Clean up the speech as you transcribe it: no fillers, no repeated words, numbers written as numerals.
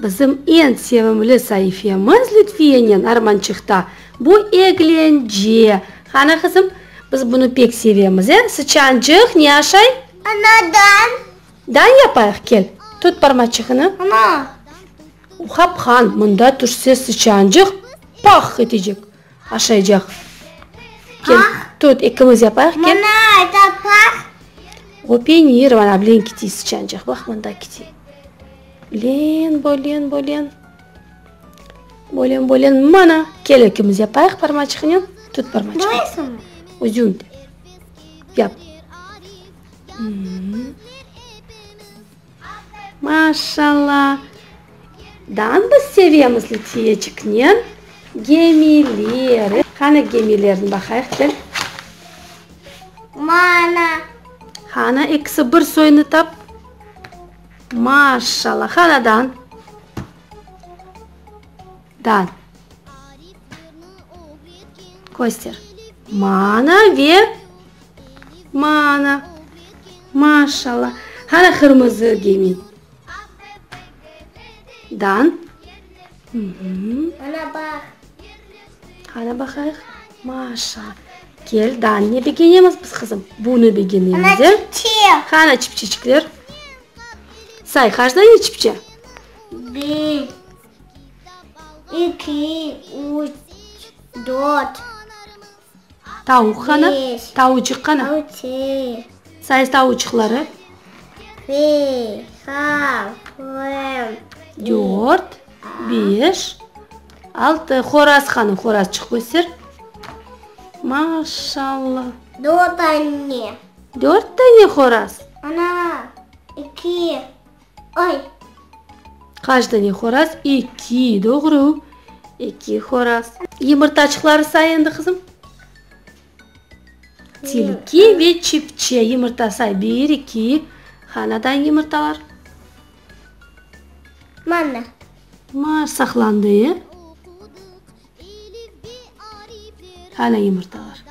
Bizim eñ sevimli saifemiz Lütfiyenen Armançıqta bu eglence. Qani, qızım, biz bunı pek sevemiz, e? Sıçançıq ne aşay? Ana, dan. Dan yapayıq, kel. Tut parmaçığını. Ana. O qapqan, mında tüşse sıçançıq pah etecek, aşaycaq. Kel, tut, ekimiz yapayıq, kel. Mına, ayta pah. O penir, mana, bilen kiti sıçançıq, baq, mında kiti. Bilen, bölen, bölen. Bölen, bölen, mana. Kel, ekimiz yapayıq parmaçıqnen. Tut parmaçığını. Bilesiñmi? Özüñ de. Yap. Maşallah! Dan biz sevemiz Lütfiyeciknen gemiler. Qani gemilerni baqayıq, kel. Mana. Qani ekisi bir soyunı tap. Maşallah! Qani dan? Dan. Köster. Mana ve mana. Maşallah. Qani qırmızı gemi? Dan. Ana baq. Qani baqayıq. Maşallah. Kel, dan ne begenemiz biz, qızım? Bunı begenemiz, Ana e? çipçe. Qani çipçeçikler? Say, qaç dane çipçe? Bir. Eki, üç, dört. Tavuq qana? Beş. Tavuçıq qana? Altı. Say tavuçıqları. Beş, altı. Dört, beş, altı. Horaz qana? Horazçıq köster. Maşallah. Dört tane. Dört tane horaz? Ana, eki. Ay! Qaç dane horaz? Eki, doğru. Eki horaz. Yımırtaçıqları say endi, qızım. Tilki ve çipçe. Yımırta say. Bir, eki. Hanadan yımırtalar? Mana. Mar saqlandı, e? Qana yımırtalar?